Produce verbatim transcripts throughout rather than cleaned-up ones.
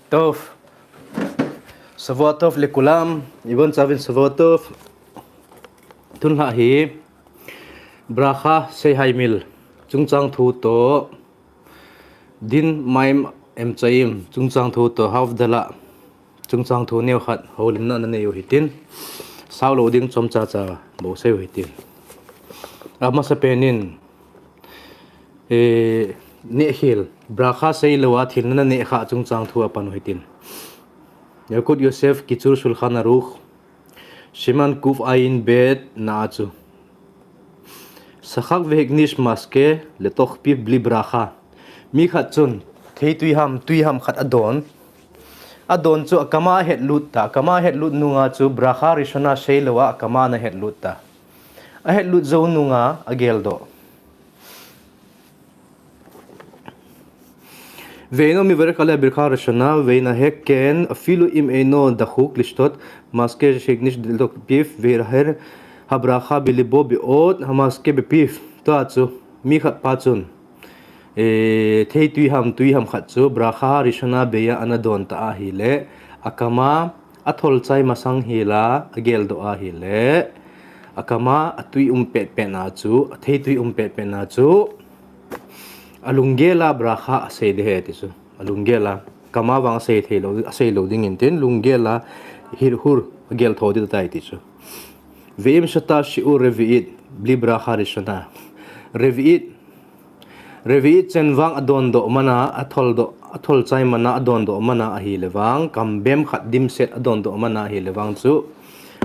טוב. שבוע טוב לכולם, איבון צבין שבוע טוב. Tunlha hi ברכה seihai mil chungchang thu toh דין מים אמצעיים chungchang thu toh הבדלה chungchang thu neokhat houlimna nanei u hitin, saulou ding chomcha cha bou sei u hitin. Amasapen in, eh, nehkhel, ברכה seilouva thil naneh kha chungchang thu apan u hitin. ילקוט יוסף, קיצור שולחן ערוך, סימן קעב, נה a chu, שחק והגניש משקה לתוך פיו בלי ברכה. Mi khat chun theitui ham, tui ham khat adon. Adon chu akama ahetlut ta. Akama ahetlut nunga chu ברכה ראשונה seilouva akama ana hetlut ta. Ahetlut jou nunga ageldoh. ואינו מברך על הברכה הראשונה, וינהג כן אפילו אם אינו דחוק לשתות משקה שהגניש לתוך פיו, וירהר הברכה בלבו בעוד המשקה בפיו. Tua chu, mi khat pa chun, eh, theitui ham, tui ham khat chu ברכה ראשונה ביה ana don ta ahile, akama athol chai masang hela ageldoh ahile, akama atui um petpet na chu, atheitui um petpet na chu, alunggel a ברכה asei ding ahi ti chu. Alunggel a, akama vang asei theilou, aseilou dingin tin, lunggel a hirhur agel tho ding ahitai ti chu. ואם שתה שיעור רביעית בלי ברכה ראשונה. רביעית רביעית chen vang adondoh mana, athol doh, athol chai mana, adondoh mana ahile vang, kambem khat dimset adondoh mana ahile vang chu,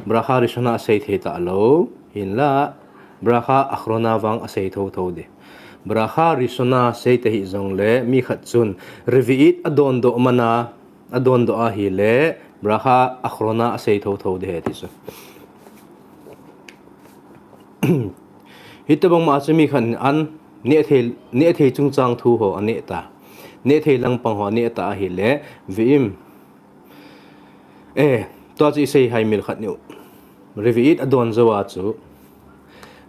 ברכה ראשונה asei thei talou, hinla, ברכה אחרונה vang asei thotho ding. ברכה ראשונה sei tahih jongle, mi khat chun, רביעית adondoh mana, adondoh ahile, ברכה אחרונה asei thotho ding ahi ti chu. Hitobang ma chu mi khat in, nehthei, nehthei chungchang thu ho aneh ta. Nehthei langpang ho aneh ta ahile, ואם. Eh, tua chu iseihai mil khat niu. רביעית adon jou a chu.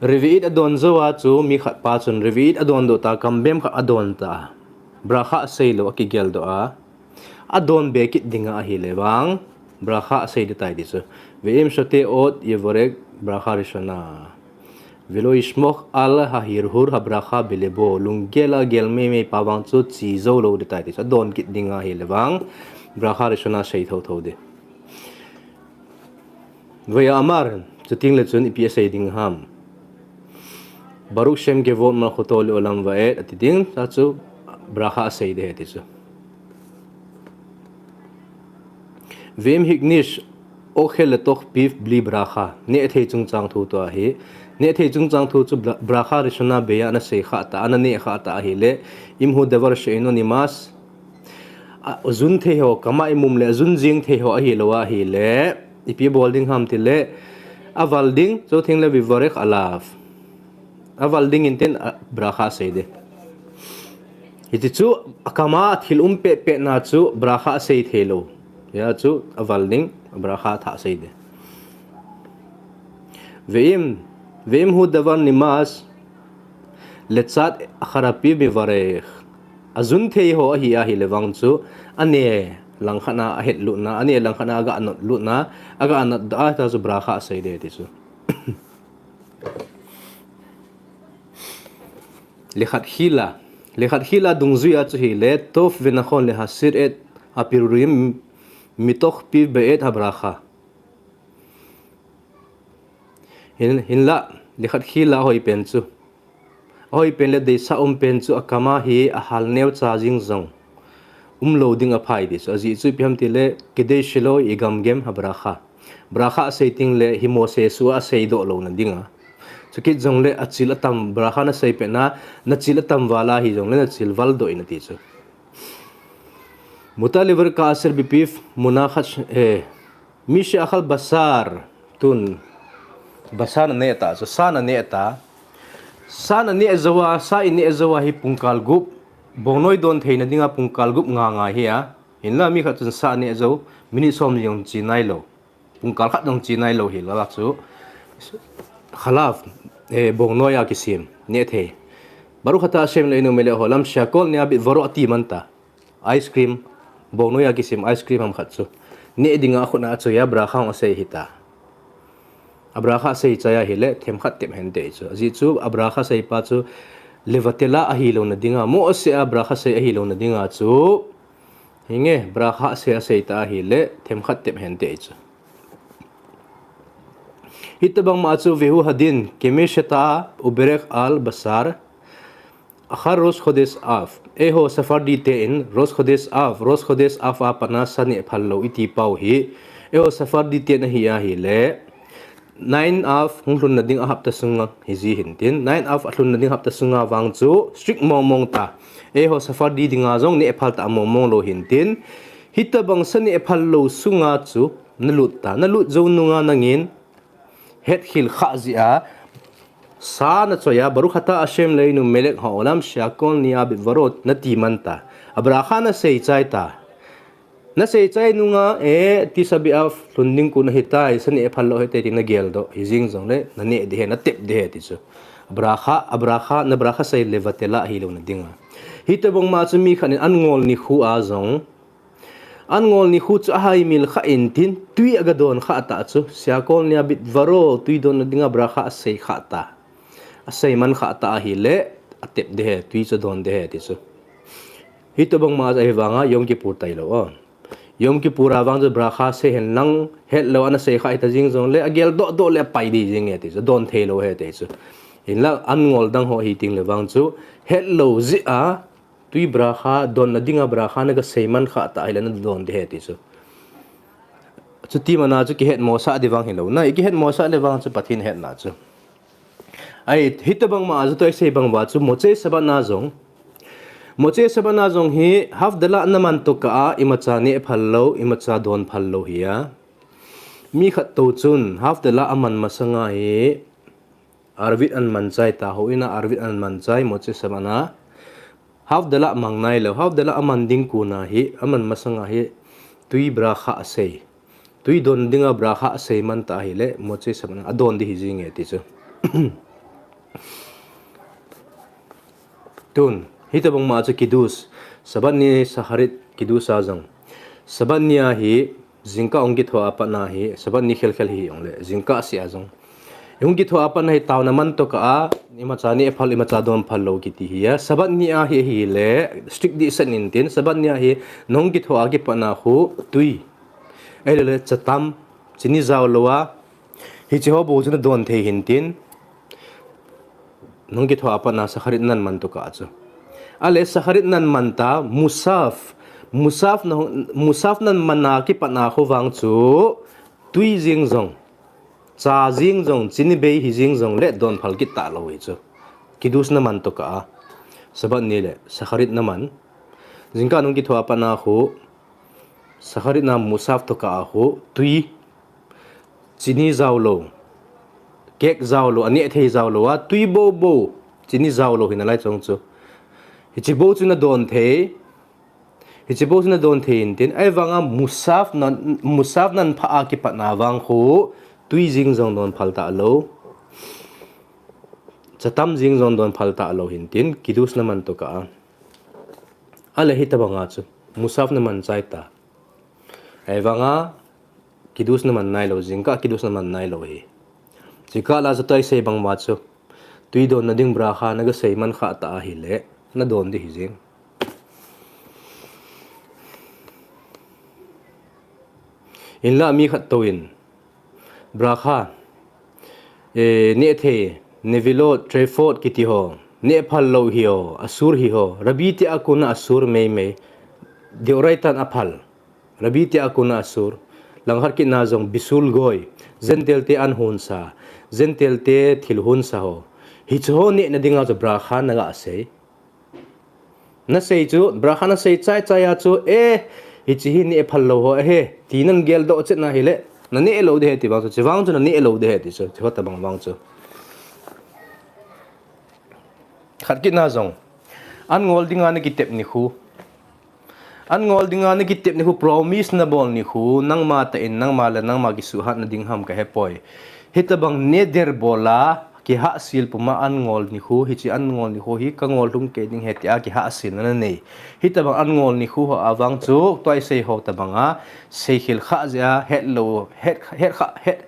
רביעית adon jou a chu, mi khat pa chun, רביעית adondoh ta, kambem khat adon ta. ברכה aseilou, akigeldoh a. Adon be kit dinga ahile vang, ברכה asei ding ahitai ti chu. ואם שותה עוד יברך ברכה ראשונה. ולא יסמוך על ההרהור הברכה בלבו. Lunggel a gel meimei pa vang chu chi jou lou ding ahitai ti chu. Adon kit dinga ahile vang, ברכה ראשונה sei thotho ding. ויאמר, chuting le chun ipi asei ding ham. ברוך שם כבוד מלכותו לעולם ועד, ati ding, tua chu ברכה asei ding ahi ti chu. ואם הגניש אוכל לתוך פיו בלי ברכה. Nehthei chungchang thu tua hi. Nehthei chungchang thu chu ברכה ראשונה ביה ana sei kha ta, ana neh kha ta ahile, אם הוא דבר שאינו נמאס, ajun thei ho, kama imum le, ajun jing thei ho ahilou ahile, ipi bol ding ham tile, aval ding, chuting le ויברך עליו. Aval dingin tin, a, ברכה asei ding. Hiti chu, akama thil um petpet na chu, ברכה asei theilou. Hia chu, aval ding, ברכה athah asei ding. ואם, ואם הוא דבר נמאס, לצד אחר פיו מברך. Ajun thei ho ahi ahile vang chu, aneh langkhat na ahetlutna, aneh langkhat na aga notlut na, aga notdoh a, tua chu ברכה asei ding ahi ti chu. לכתחילה, לכתחילה dungjuia chu hile, טוב ונכון להסיר את הפירורים מתוך פיו בעת הברכה. Hin, hinla, לכתחילה ahoipen chu. Ahoipen le deisah umpen chu akama hi ahal neocha jing jong umlou ding aphai ti chu. Ajeh chu ipi ham tile, כדי שלא יגמגם הברכה. ברכה asei teng le himo sesu a aseidoh louna dinga. Chukit jongle achil atam, ברכה nasei pet na, nachil atam val ahi jongle nachil valdoh in ati chu. מותר לברך כאשר בפיו מונחת, eh, מי שאכל בשר, tun, בשר naneh ta, chu sa naneh ta. Sa naneh jou a, sa ineh jou a hi pungkal gup, bongnoi don theina dinga pungkal gup nga nga hi a. Hinla mi khat chun sa aneh jou, minute som jong chi nailou. Pungkal khat jong chi nailou hi la chu. חלב, eh, bongnoi a kisem, neh thei. ברוך אתה השם אלקינו מלך העולם שהכל נהיה בדברו ati man ta. Ice cream, Bong noiya kisim ice cream ham khat chu. Neh dinga akhut na achoi a bracha asei hita. A bracha asei chai ahile, themkhat tep hen ti chu. Ajeh chu, a bracha asei pa chu, levatela ahilouna dinga, Moshe a bracha asei ahilouna dinga chu. Hinge, bracha asei asei ta ahile, themkhat tep hen ti chu. Hitobang ma chu vehu hadin, kemesheta uberek al basar, achar Rosh Chodesh Av. Eiho Sephardi ten Rosh Chodesh Av, Rosh Chodesh Av a patna sa neh phal lou iti pau hi. Eiho Sephardi ten ahi ahile. Nine Av hung lhunna ding a hapta sunga hiji hintin. Nine Av alhunna ding hapta sunga vang chu strict mong mong ta. Eiho Sephardi dinga jong neh phal ta mong mong lou hintin. Hitobang sa neh phal lou sunga chu nalut ta. Nalut jou nunga nangin hetkhel kha jia, sa nachoi a, Baruch ata Hashem Eloheinu melech haolam shehakhol ne'ya bidvaro nati man ta. A bracha nasei chai ta. Nasei chai nunga, e, Tisha B'Av lhun ding kon ahitai, sa neh phal lou ahitai ti nageldoh hijing jongle, naneh ding ahi, natep ding ahi ti chu. A bracha, a bracha, na bracha asei levatela ahilouna dinga. Hitobang ma chu mi khat in an ngol nikho a jong, an ngol nikho chu ahaimil kha intin, twi aga don kha ta chu. Shehakhol ne'ya bidvaro, twi donna dinga bracha asei kha ta. Asei man kha ta ahile, atep ding ahi, twi chu adon ding ahi ti chu. Hitobang ma chu ahivanga Yom Kippur tailou a. Yom Kippur a vang chu bracha sei hen lang, hetlou ana sei kha hita jing jongle, ageldoh doh le apai ding jing ahi ti chu, adon thei lou ahi ti chu. Hinla an ngol dang ho hiteng le vang chu, hetlou jeh a, twi bracha, donna dinga bracha naga sei man kha ta ahile nadon ding ahi ti chu. Chuti mana chu kihetmosah ding vang hilou na, i kihetmosah le vang chu Pathen hetna chu. Ai, hitobang ma a chu tua isei bang uva chu Motzei Shabbat na jong. Motzei Shabbat na jong hi Havdalah naman toh kah a imacha neh phal lou, imacha don phal lou hi a. Mi khat tou chun Havdalah aman masanga hi Arvit ana man chai ta, houin a Arvit ana man chai, Motzei Shabbat na. Havdalah amang nailou, Havdalah aman ding kon a hi, aman masanga hi, twi bracha asei. Twi don dinga bracha asei man ta ahile, Motzei Shabbat na, adon ding ahi jing ahi ti chu. Tun, hitobang ma chu Kiddush, Shabbat ni Shacharit Kiddush a jong. Shabbat ni a hi, jingkah hung kitho a pat na hi, Shabbat ni khel khel hi jongle, jingkah seh a jong. Hung kitho a pat na hi taona man toh kah a, imacha neh phal, imacha don phal lou kiti hi a. Shabbat ni a hi ahile, strict dih set intin, Shabbat ni a hi, nahung kitho a kipat na khu, twi. Ahilou le, chatam, chini jao lou a, hiche ho bou chu nadon thei hintin. Nahung kitho a pat na Shacharit naman toh kah a chu. Ahile Shacharit naman ta, Musaf. Musaf na, Musaf naman a kipat na khu vang chu, twi jeng jong, cha jeng jong, chini bei hijeng jongle don phal kit talou ahi chu. Kiddush naman toh kah a. Shabbat ni le, Shacharit naman. Jingkah nahung kitho a pat na khu, Shacharit na Musaf toh kah a khu, twi, chini jao lou, cake jao lou, aneh thei jao lou a, twi bou bou, chini jao lou hi nalai chong chu. Hiche bou chu nadon thei, hiche bou chu nadon thei intin, ahivanga Musaf na, Musaf naman phat a kipat na vang khu, twi jeng jong don phal talou. Chatam jeng jong don phal talou hintin, Kiddush naman toh kah a. Ahile hitobang a chu, Musaf naman chai ta. Ahivanga, Kiddush naman nailou, jingkah Kiddush naman nailou hi. Jingkah la chu tua isei bang uva chu. Twi donna ding bracha naga sei man kha ta ahile, nadon ding ahi jing. Hinla mi khat tou in, bracha, e, neh thei, nevilot, treifot kiti ho, neh phal lou hi ho, asur hi ho, Rabbi te a kon a asur mei mei, deoraita in aphal. Rabbi te a kon a asur. Langkhat kit na jong bisul goi, Gentile te an hon sa, Gentile te thil hon sa ho. Hiche ho nehna dinga chu bracha naga sei. Nasei chu, bracha nasei chai chai a chu, eh, hiche hi neh phal lou ho ahi, ti nageldoh chet na hile, naneh lou ding ahi ti vang chu, hiche vang chu naneh lou ding ahi ti chu, hiche ho tobang vang chu. Khat kit na jong, an ngol dinga nakitep nikho. An ngol dinga nakitep nikho, promise nabol nikho, nangma tah in, nangma le nangma kisuhhatna ding ham kahepoi. Hitobang neder bol a, kihahsil puma an ngol nikho, hiche an ngol nikho hi ka ngol lhung kei ding ahi tia kihahsilna nanei. Hitobang an ngol nikho ho avang chu, tua isei ho tobanga, seikhel kha jeh a, het lou, het, het kha, het,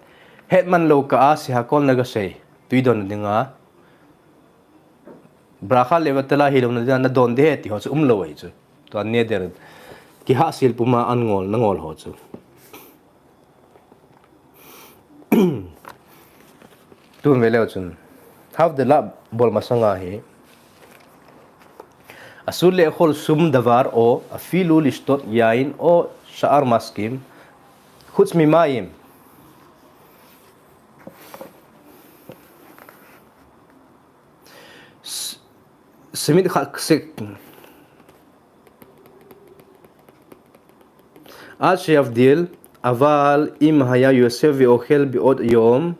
het man lou kah a, seikhel na gasei. Tui don dinga. Bracha levatela hilou na dinga, nadon ding ahi ti ho chu umlou ahi chu. Tua neder. Kihahsil puma an ngol, nangol ho chu. Tun ve leu chun. Havdalah bol masanga hi. אסור לאכול שום דבר או אפילו לשתות יין או שאר משקה, חוץ ממים. ש-, שמית חק-, ש-, עד שיבדיל, אבל אם היה יושב ואוכל בעוד יום,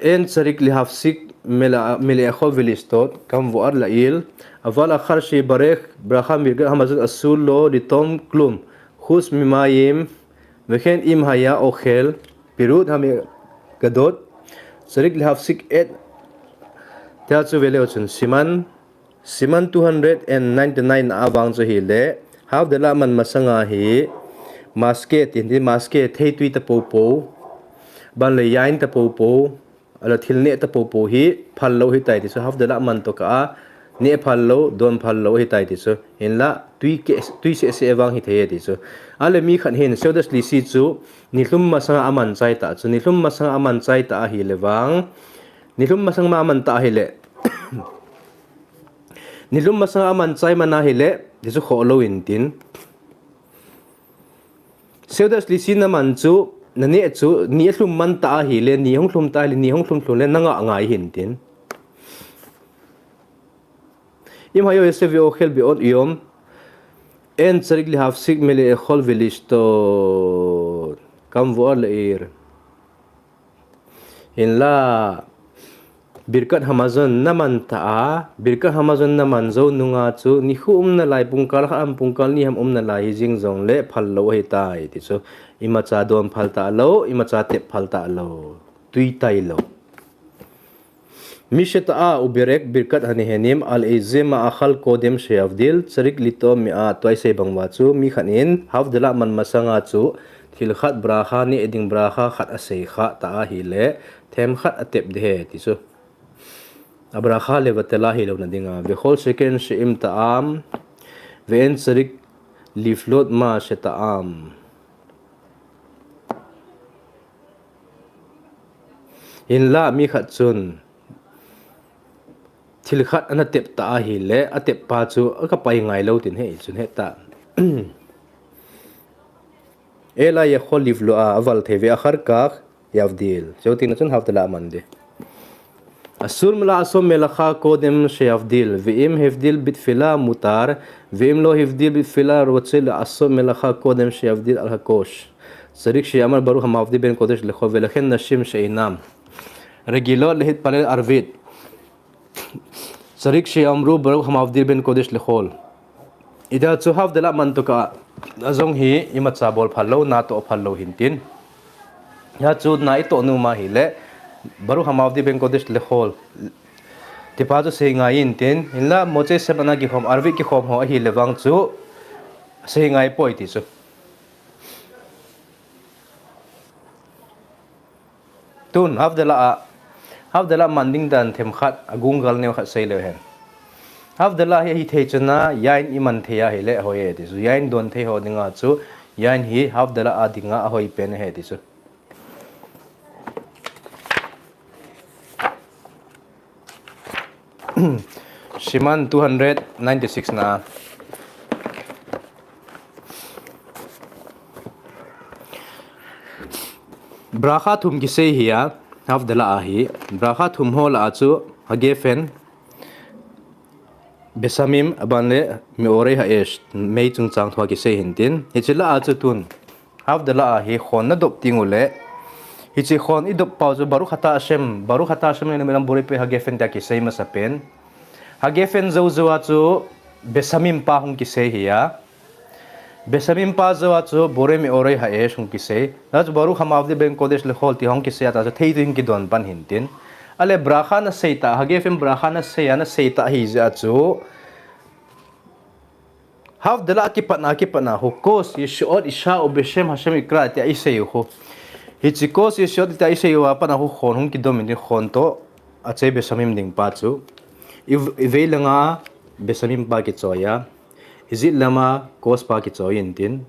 אין צריך להפסיק מלא-, מלאכול ולשתות, כמבואר לעיל, אבל אחר שיברך ברכה מי"ג המזון אסור לו לטעום כלום, חוץ ממים, וכן אם היה אוכל פירות המגדות, צריך להפסיק את, תיכף ולא סימן, סימן two hundred and ninety-nine avang chu hileh, Havdalah man masanga hi, משקה, tin, tin, משקה, theitui tapopo, ban le יין tapopo, ala thil neh tapopo hi, phal lou ahitai ti chu, Havdalah man tokah a, neh phal lou, don phal lou ahitai ti chu. Hinlah, tui ke, tui seh seh vang hithei e ti chu. Ale mi khat hin, סעודה שלישית chu, nilhum masanga aman chai ta chu, nilhum masanga aman chai ta ahileh vang, nilhum masanga aman ta ahileh. Nilhum masanga aman chai man ahileh, ti chu khoh lou intin. סעודה שלישית naman chu, naneh chu, ni alhum man ta ahileh, ni hung lhum ta ahileh, ni hung lhum lhum leh, nangah ngai hintin. אם היה יושב ואוכל בעוד יום, אין צריך להפסיק מלאכול ולשתות, כמבואר לעיל. Hinlah, ברכת המזון naman ta a, ברכת המזון naman jou nunga chu, nikho um nalai, pungkal khat ham pungkal ni ham um nalai hijing jongleh phal lou ahitai ti chu. Imacha don phal talou, imacha tep phal talou. Tui tailou. מי שטעה ובירך ברכת הנהנים על איזה מאכל קודם שיבדיל, צריך לטעום מעט, tua isei bang uva chu, mi khat in, Havdalah man masanga chu, thil khat bracha, neh ding bracha khat asei kha ta ahileh, themkhat atep ding ahi ti chu. הברכה לבטלה hilou na dinga, וכל שכן שאם טעם, ואין צריך לפלוט מה שטעם. Hinlah mi khat chun, thil khat ana tep ta ahileh, atep pa chu, akapai ngai lou tin ahi chun heta. אלא יכול לבלועה, אבל תה ואחר כך יבדיל. Jou tina chun Havdalah man ding. אסור לעשות מלאכה קודם שיבדיל, ואם הבדיל בתפילה מותר, ואם לא הבדיל בתפילה רוצה לעשות מלאכה קודם שיבדיל על הכוס. צריך שיאמר ברוך המבדיל בין קודש לחול, ולכן נשים שאינן רגילות להתפלל ערבית, צריך שיאמרו ברוך המבדיל בין קודש לחול. Hijeh chun Havdalah man tokah a jong hi imacha bol phal lou, na toh phal lou hintin. Hijeh chun na itoh nom ahileh, ברוך המבדיל בין קודש לחול, ti pa chu sei ngai intin. Hinlah מוצאי שבת נה kikhom, ערבית kikhom ho ahileh vang chu, sei ngai poi ti chu. Tun, Havdalah a, Havdalah man ding dan themkhat, agungal neo khat sei leu hen. Havdalah hi hithei chun a, יין iman thei ahileh ahoi e ti chu. יין don thei ho dinga chu, יין hi Havdalah a dinga ahoi pen ahi ti chu. סימן two hundred ninety-six na. Bracha thum kisei ahi a, Havdalah a hi. Bracha thum ho lah a chu, הגפן, בשמים, aban le, מעורר האש, mei chungchang thu a kisei hintin. Hiche lah a chu tun, Havdalah a hi khon nadop teng uleh, hiche khon idop pau chu ברוך אתה ה', ברוך אתה ה' אלקינו מלך העולם בורא פרי הגפן tia kisei masa pen. הגפן jou jou a chu בשמים pa hung kisei ahi a. Beshamim pa jou a chu Borei Me'orei Ha'esh hung kisei. Tua chu Baruch HaMavdil בין Kodesh LeChol ti hung kisei a, tua chu theitui hung kidon pan hintin. Ale bracha nasei ta, Hagefin bracha nasei a, nasei ta ahijeh a chu Havdalah kipatna, kipatna khu, Kos Yeshuot Ishah Ubeshem Hashem Ikra tia isei u khu. Hiche Kos Yeshuot tia isei uva patna khu khon hung kidom in, khon toh achei Beshamim ding pa chu. I, ivei langa Beshamim pa kichoi a, ijet lama Kos pa kichoi intin.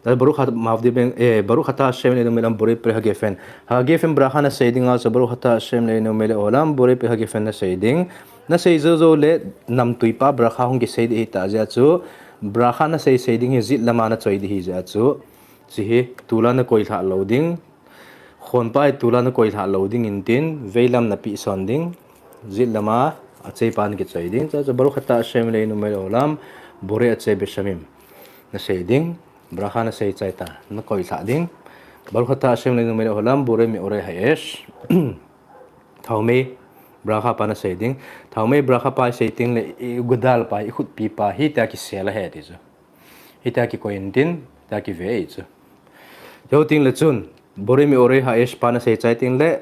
Tua Baruch HaMavdil בין, eh, Baruch Atah Hashem Eloheinu Melech Haolam Borei Peri Hagefin. Hagefin bracha nasei ding a chu Baruch Atah Hashem Eloheinu Melech Haolam Borei Peri Hagefin nasei ding. Nasei jou jou le namtui pa bracha hung kisei ding hita jeh a chu, bracha nasei sei ding hi jet lama nachoi ding hijeh a chu, hiche hi tula nakoi lhah lou ding. Khon pa hi tula nakoi lhah lou ding intin, veilam napeh son ding. Jet lama achei pa nakichoi ding. Tua chu Baruch Atah Hashem Eloheinu Melech Haolam Borei Ateh Beshamim nasei ding. Bracha nasei chai ta, nakoi lhah ding. Baruch Atah Hashem Eloheinu Melech Haolam Borei Me'orei Ha'esh. Thaomei bracha pa nasei ding. Thaomei bracha pa isei teng le, Igudal pa, ikhutpi pa, hitia kisel ahi ti chu. Hitia kikoi intin, hitia kive ahi chu. Jou teng le chun, Borei Me'orei Ha'esh pa nasei chai teng le,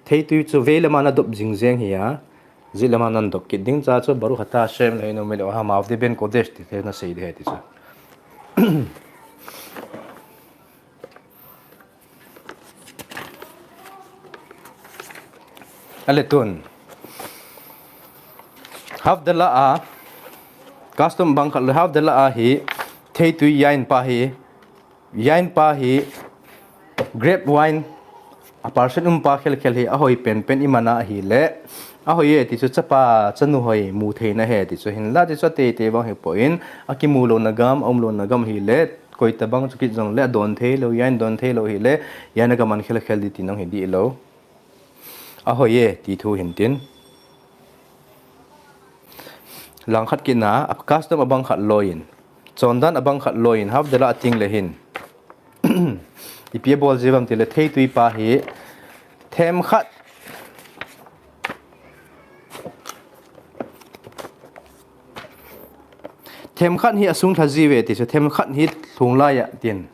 theitui chu vei lama nadop jing jeng hi a, jet lama nadop kit ding. Tua chu Baruch Atah Hashem Eloheinu Melech Haolam Avdi Ben Kodesh ti, ti nasei ding ahi ti chu. Ale tun. Havdalah a, custom bang khat le Havdalah a hi, theitui yain pa hi, yain pa hi, grape wine, a percent um pa khel khel hi, ahoi pen pen iman a ahile, ahoi e ti chu chapa, chanu hoi mu theina ahi ti chu hinla ti chu ateitei vang hi poi, akimu louna gam, aum louna gam ahile, Koi tabang chu kit jongle adon thei lou, yain don thei lou hile, yain a kaman khel khel ding ti nong hi dih lou. Ahoi e, ti thu hintin. Langkhat kit na, a custom abang khat loiyin. Chondan abang khat loiyin, Havdalah a teng le hin. Ipi abol jiu vem tile theitui pa hi. Themkhat. Themkhat hi asung lha jiuve ti chu, themkhat hi lhung laiya tin.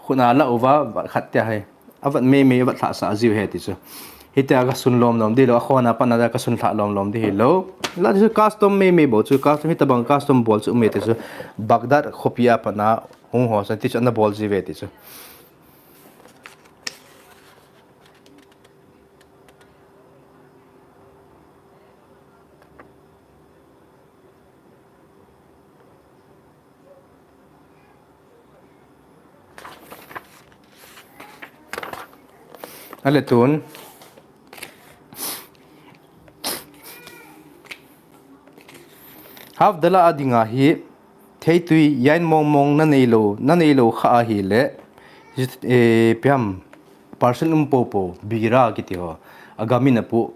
Khut a la uva, vat khat tia hi. Avat mei mei, avat lhah sah jiu ahi ti chu. Hitia kasun lom lom ding lou, akhon a pat a kasun lhah lom lom ding hilou. La ti chu custom mei mei bou chu, custom hitabang custom bol chu um e ti chu. Baghdad khopi a pat a hung ho sa ti chu ana bol jiuve ti chu. Ale tun. Havdalah a dinga hi, theitui, yain mong mong nanei lou, nanei lou kha ahile, eh, piam, percent um popo, bira kiti ho, agam in apu,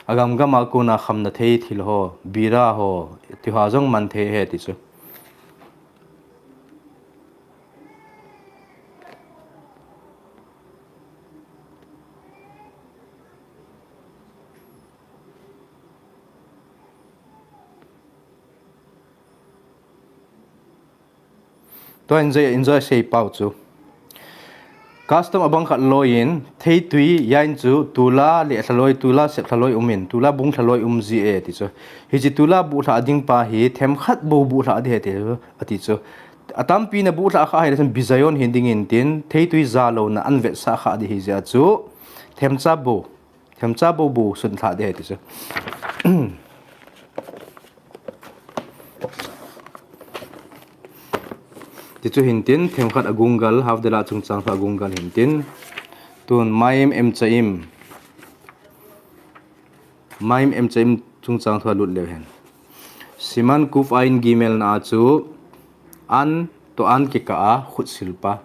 agam gam a kona khamna thei thil ho, bira ho, ti ho jong man thei ahi ti chu. Tua enjoy, enjoy sei pau chu. Custom abang khat loiyin, theitui, yain chu, tula le lhaloi, tula sep lhaloi umin, tula bung lhaloi um ji e ti chu. Hiche tula buh lhah ding pa hi, themkhat bou buh lhah ding ahi ti chu, ati chu. Atampi na buh lhah kha ahile chun bizayon hi ding intin, theitui ja louna an vetsah kha ding ahi jeh a chu, themcha bou. Themcha bou bou sun lhah ding ahi ti chu. Ti chu hintin, themkhat agung gal, Havdalah chungchang thu agung gal hintin. Tun Mayim Emtsayim. Mayim Emtsayim chungchang thu alut leu hen. Siman Kuf Ayin Gimel na a chu, an toh an kikah a khut sil pa.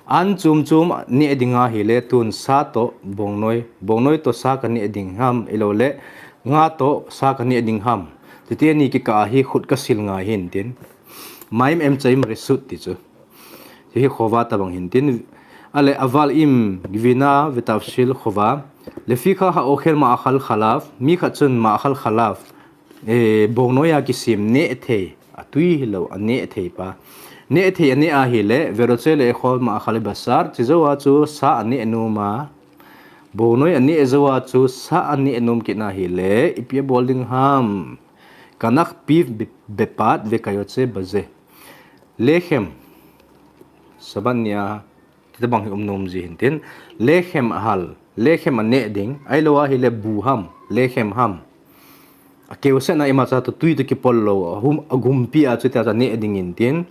An chum chum neh ding ahile tun sa toh bongnoi, bongnoi toh sa kaneh ding ham, ahilou le nga toh sa kaneh ding ham. Titi ani kikah a hi khut kasil ngai hintin. Mayim Emtsayim Reshut ti chu. Hiche hi chova tabang hintin. Ale aval im gvina vetavshil chova. Lefikhach ha'ochel ma'achal chalav, mi khat chun ma'achal chalav. Eh, bongnoi a kisem neh thei, atui hilou, aneh thei pa. Neh thei aneh ahile, veroche le echol ma'achal basar, chujou a chu sa aneh nom a. Bongnoi aneh jou a chu sa aneh nom kit na ahile, ipi abol ding ham. Kanach piv be-, bepat vekayotse baze. Lechem. Sabat nia, tita bang hi um nom ji hintin. Lechem ahal. Lechem aneh ding. Ahilou ahile bu ham. Lechem ham. Akeusetna imacha toh tui toh kipol lou. Ahum, agumpi a chu tia chu aneh ding intin.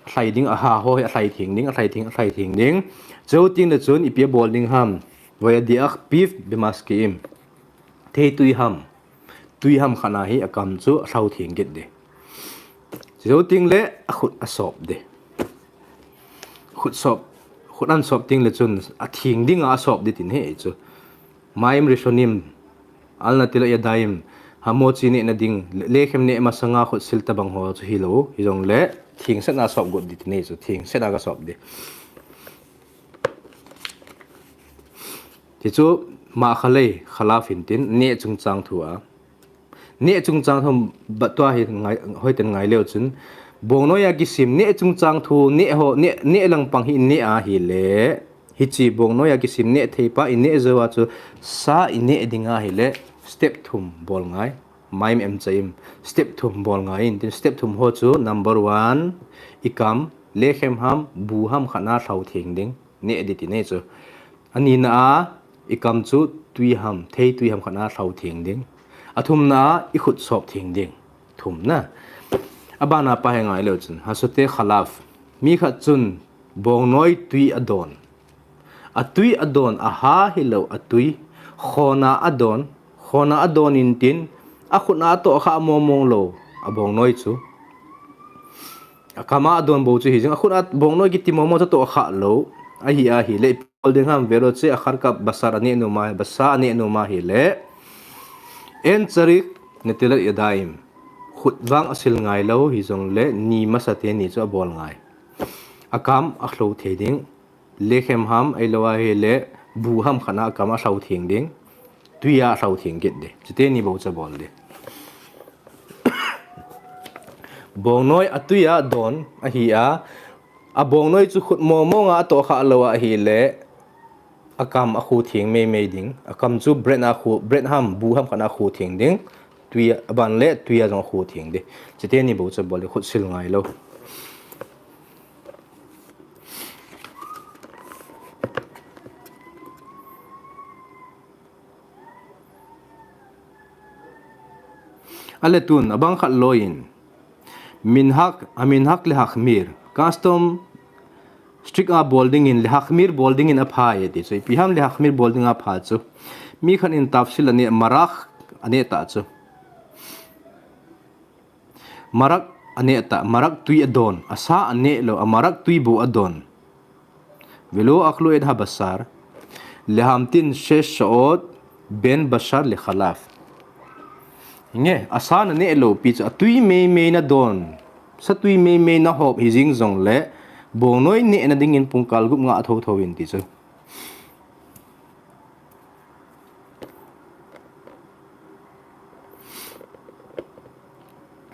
Alhai ding, aha ho hi alhai theng ding, alhai theng, alhai theng ding. Chujou tengle chun ipi abol ding ham. Vayadiach piv bemaskeim. Thei tui ham. Tui ham khat na hi akam chu alhou theng kit ding. Chujou tengle akhut asop ding. Khut sop, khut ahin sop tengle chun atheng dinga asop ding tin ahi chu. Mayim rishonim, al natilat yadayim, hamotzi neh na ding, le-, lechem neh masanga khutsil tabang ho chu hilou, hijongle, thengsetna sop got ding tin ahi chu, thengsetna kasop ding. Tichu, ma'achalei chalav hintin, neh chungchang thu a. Neh chungchang thu bat tua hi ngai, hoiten ngai leu chun. Bongnoi a kisim neh chungchang thu neh ho, neh, neh langpang hi neh ahile. Hiche bongnoi a kisim neh thei pa ineh jou a chu sa ineh ding ahile. Step thum bol ngai. Mayim emtsa'im. Step thum bol ngai intin step thum ho chu number one. Ikam, lechem ham, bu ham khat na alhou theng ding. Neh ding tin ahi chu. Anina a, ikam chu tui ham, thei tui ham khat na alhou theng ding. Athumna a, ikhut sop theng ding. Thumna. Abana pa hi ngai leu chun. Hasote chalav. Mi khat chun bongnoi tui adon. Atui adon, aha hilou atui. Khona adon. Khona adon intin. Akhut na atoh kha momong lou. Abongnoi chu. Akam a adon bou chu hijing. Akhut a bongnoi kiti momong chu atoh kha lou. Ahi ahile. Bol ding ham veroche achal ka basar aneh nom a, basar aneh nom ahile. Ein tzarich netilat yadayim. Khut vang asil ngai lou hijongle ni masa teni chu abol ngai. Akam alhou thei ding. Lechem ham ahilou ahile bu ham khat na akam alhou theng ding. Tui a alhou theng kit ding. Chuteni bou chu abol ding. Bongnoi atui a adon ahi a. Abongnoi chu khut momong a atoh kha lou ahile. Akam akhu theng meimei ding. Akam chu bread a khu, bread ham, bu ham khat na akhu theng ding. Tui a, aban le tui a jong akhu theng ding. Chuteni bou chu abol ding khutsil ngai lou. Ale tun, abang khat loiyin. Minhag, a minhag lehachmir. Custom strict a bol dingin, lehachmir bol dingin apha e ti chu. Ipi ham lehachmir bol ding apha chu. Mi khat in tafsil aneh, marak aneh ta chu. Marak aneh ta, marak tui adon, asa aneh lou, amarak tui bou adon. Velo achlu et habasar, lehamtin shesh sha'ot ben basar lechalav. Nge, asa naneh lou pi chu, atui meimei nadon, sa tui meimei nahop hijing jongle, bongnoi neh nadingin pungkal gup nga athou thou in ti chu.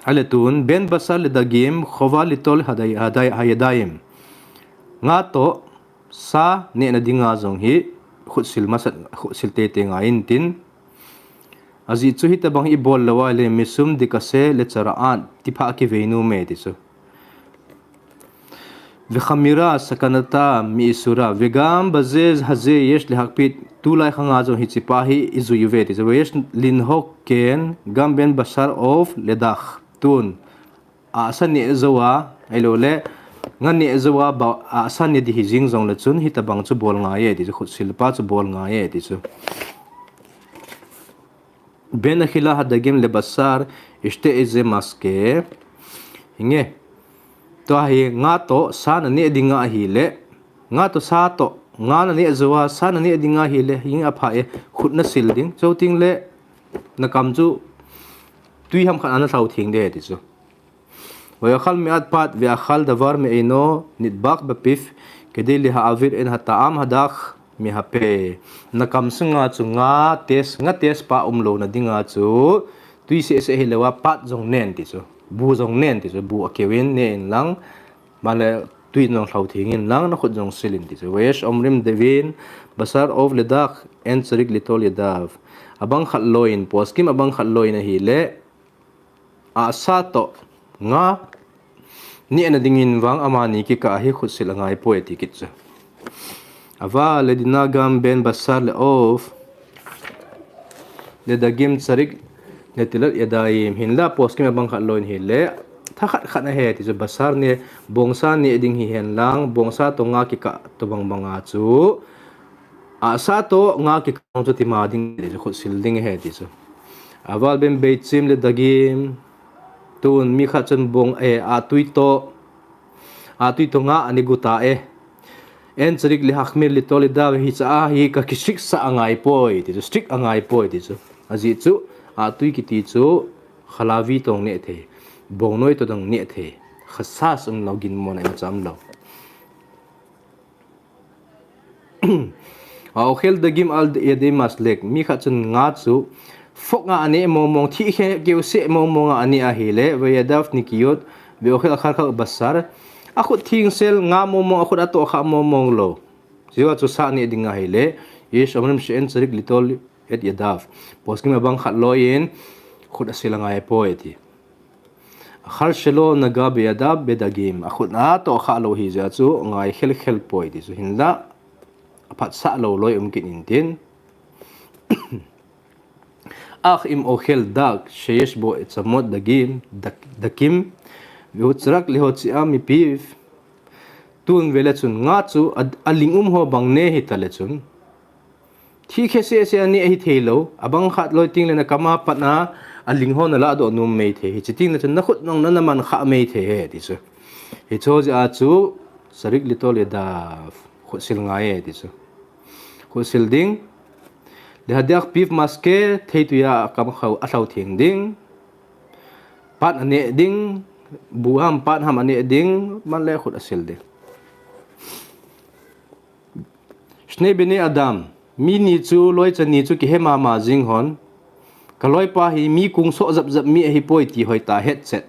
Ale tun, ben basar ledagim, chova litol haday-, haday-, hayadayim. Nga toh, sa neh nadinga jong hi, khutsil masat, khutsil teitei ngai intin. Ajeh chu hitabang hi ibol lou ahile, mishum dekaseh letsara'at, tipha kivei nom e ti chu. Vechamira sakanata mi'isura, vegam baze haze yesh lehakpid, tulai khanga jong hichepa hi ijui uve ti chu, veyesh linhog ken gam ben basar of ledach, tun, asa neh jou a, ahilou le, nga neh jou a, ba, asa neh ding hijing jongle chun, hitabang chu bol ngai e ti chu, khutsil pa chu bol ngai e ti chu. Ben achila hadagim lebasar, ishte eze maske. Hinge. Tua hi nga toh sa naneh dinga ahile. Nga toh sa toh. Nga naneh jou a sa naneh dinga ahile. Hinge apha e. Khut nasil ding. Chuteng le nakam chu tui ham khat a nathou theng ding ti chu. Vayachal me'at pat ve'achal davar me'eino nitbak bepiv kedei leha'avir en hata'am hadach mehape. Nakam sunga chu nga test, nga test pa umlou nadinga chu tui seh seh hilou a pat jong nen ti chu. Bu jong nen ti chu. Bu akeu in ne in lang. Male tui nang lhau thingin lang na khut jong silin ti chu. Vayesh omrim devin basar ov ledak en charik litol yadav. Abang khat loin, poskim abang khat loin ahile, asa to nga nehna dingin vang amani kikah hi khutsil angai poi ti kit chu. Ava ledinagam ben basar le ov ledagim charik netilat yadaim. Hinla poskim abang khat loin hile, tha khat khat ahe ti chu. Basar ne, bongsa ne ding hihen lang, bongsa to nga kikah to bang banga chu, asa to nga kikah to tima ding ti chu, khutsil ding ahe ti chu. Aval ben beichim ledagim, tun mi khat chun bong, eh, atui to, atui to nga ani guta e. En charik le hakmir litol yadav, hicha a hi ka kistrict sa angai poi ti chu, strict angai poi ti chu. Ajeh chu, atui kiti chu, khalavi tong neh thei, bongnoi to dong neh thei, khasas um lo, ginmona imacha um lo. Aokhel dagim al yadei maslek, mi khat chun nga chu, phok nga ane mong mong, thi khe keu se mong mong nga ane ahile, vayadav nikiyot, veokhel akhar khak basar, akhut thingsel nga mong mong, akhut atoh kha mong mong lo. Jiwa chu sa ne ding ahile, ish omrim she'en charik litol et yadav. Poskim abang khat loin, khut asil angai poi ti. Akhar shelo naga beyadav bedagim. Akhut atoh kha lo hi jeh chu, ngai khel khel poi ti chu hinla. Aphat sa lo loi um kit intin. Akh im okhel dak, sheyesh bo echamot dagim, dak-, dakim, vehutzrak lehotzia mipiv. Tun vele chun nga chu a, aling um ho bang ne hita le chun. Thi khe se se ani ahi thei lo, abang khat loi ting le na kama pat na aling ho na la do num mei thei. Hichi ting le chun na khut nong na na man kha mei thei he ti chu. Hicho jeh a chu, charik litol yadav, khutsil ngai e ti chu. Khutsil ding. Lehadiak piv maske, thei tuya akam khau, athlau thing ding. Pat ane ding, bu ham, pat ham ane ding, man le khut asil ding. Shnei bene Adam, mi ni chu, loi cha ni chu, kihe mama jing hon. Ka loipa hi, mi kung so jap jap mi ahi poi ti hoi ta het chet.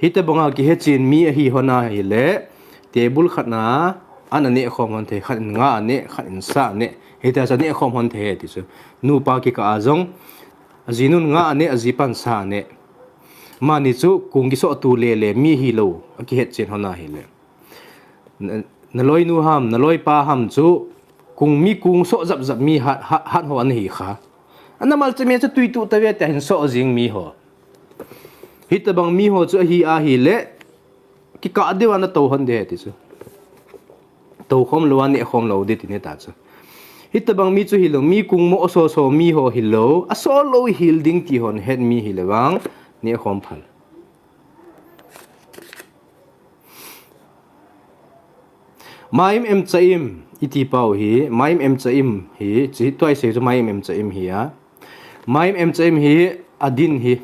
Hita banga kihe chin mi ahi hon ahile, table khat na, an ane khom hon thei, khat in nga ane, khat in sa ane, hita cha ane khom hon thei ti chu. Nupa kikah a jong, ajinun nga ane, ajipan sa ane. Mani chu, kung kiso tu le le, mi hi lo, akihet chin hon ahile. Na, na loinu ham, na loipa ham chu, kung mi kung so jap jap mi hat, hat, hat ho an hi kha. Ana mal che mi chu tui tu ta ve te hin so jing mi ho. Hita bang mi ho chu ahi ahile, kikah deu ana to hon de ti chu. To khom lo, ane khom lo de ti ne ta chu. Hita bang mi chu hi lo, mi kung mo so so mi ho hi lo, aso lo hil ding ti hon het mi hi le vang, ne khom phal. Maim em chaim, iti pau hi, maim em chaim hi, chi tuai se chu maim em chaim hi a. Maim em chaim hi, adin hi.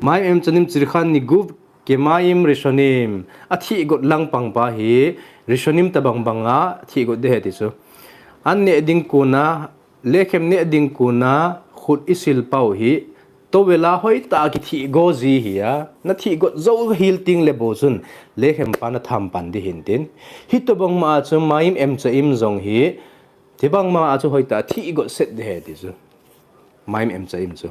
Maim em chanim chirkhan niguv ke maim rishonim. Athi got lang pang pa hi, rishonim ta bang banga, thi got de he ti chu. An ne ding kuna, lekhem ne ding kuna, khut isil pau hi, Towel a hoi ta kithi go ji hi a, na thi got jo hil ting le bo chun, lekhem pa na tham pan di hin tin. Hito bang ma a chu maim em chaim jong hi, ti bang ma a chu hoi ta thi got set de he ti chu. Maim em chaim chu.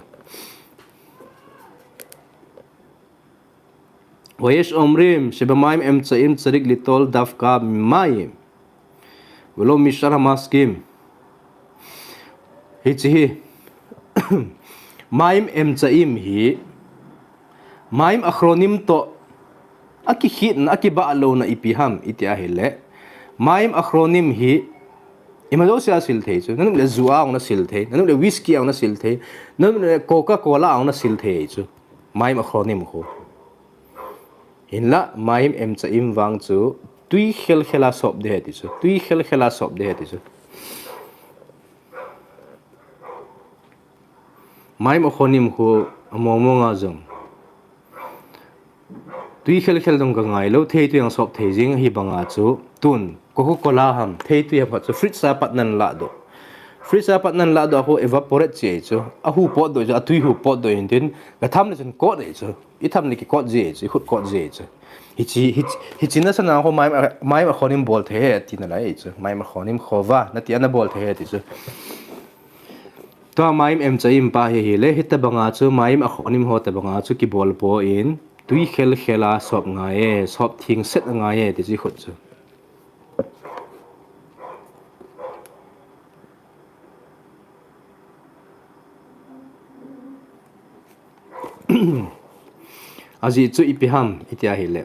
Vayesh omrim, sheba maim em chaim charik litol davka maim. Velo mishar hamaskim. Hichi hi. Maim em chaim hi. Maim acronym to. Akikhit na, akibah lo na ipi ham, iti ahile. Maim acronym hi. Ima jo sia sil thei chu. Nanu le ju a ong na sil thei. Nanu le whisky a ong na sil thei. Nanu le Coca-Cola a ong na sil thei chu. Maim acronym khu. Hinla, maim em chaim vang chu, tui khel khel a sop de he ti chu. Tui khel khel a sop de he ti chu. Maim acronym khu, among mong a jong. Tui khel khel dong ka ngai lo, thei tui ang sop thei jing hi bang a chu. Tun, Coca-Cola ham, thei tui ham khat chu, fridge a pat nan la do. Fridge a pat nan ladoh a khu evaporate ji ahi chu. Ahu potdoh chu, atui hu potdoh hintin, gatham le chun kot ahi chu. Itham le kikot ji ahi chu, ikhut kot ji ahi chu. Hichi, hichi, hichi nasana khu maim a, maim akhonim bol thei ahi tina lai ahi chu. Maim akhonim khova, nati ana bol thei ahi ti chu. Tua maim emcha im pa hi ahile, hitobanga chu maim akhonim ho tobanga chu kibol poi, tui khel khel a sop ngai e, sop theng set angai e, ti chu ikhut chu. Ajeh chu ipi ham, iti ahile,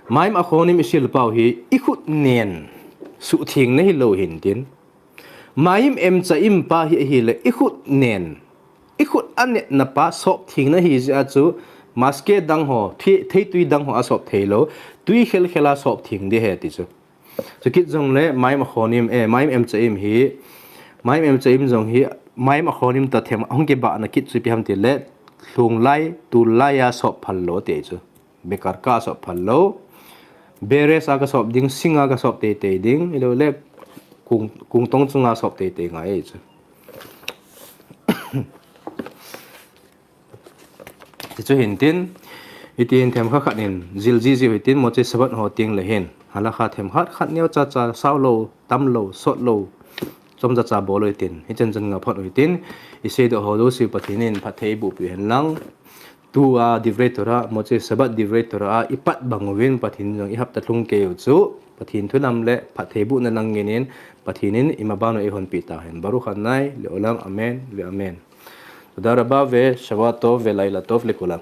maim akhonim isil pau hi, ikhut nen suhthengna hilou hintin. Maim emcha im pa hi ahile, ikhut nen, ikhut anetna pa sop thengna ahi jeh a chu, maske dang ho, thei, theitui dang ho asop theilou, tui khel khel a sop theng ding ahi ti chu. Chukit jongle maim akhonim, eh, maim emcha im hi, maim emcha im jong hi, maim akhonim toh them, ahung kibahna kit chu ipi ham tile, lhung lai, tul lai a sop phal lou ti chu. Bekar ka sop phal lou. Beres a kasop ding, sing a kasop teitei ding, ahiloule kung, kung tong chunga sop teitei ngai ahi chu. Ti chu hintin, hitin themkhat khat in jil jiji u hitin, moche Sabbath ho tengle hin halakha themkhat khat neocha cha, saolou, tamlou, sotlou, chomcha cha bol u hitin, hichan chan ngah phot u hitin, iseidoh ho jouse Pathen in phatthei eiboh peh u hen lang. Tua divrei Torah, moche Sabbath divrei Torah a ipat bang uvin Pathen jong ihapta lhung kei u chu, Pathen thu lam le phattheibohna lang ngen in, Pathen in imaban u eihonpeh tauhen. Baruch Adonai leolam, amen ve amen. תודה רבה ושבוע טוב ולילה טוב לכולם.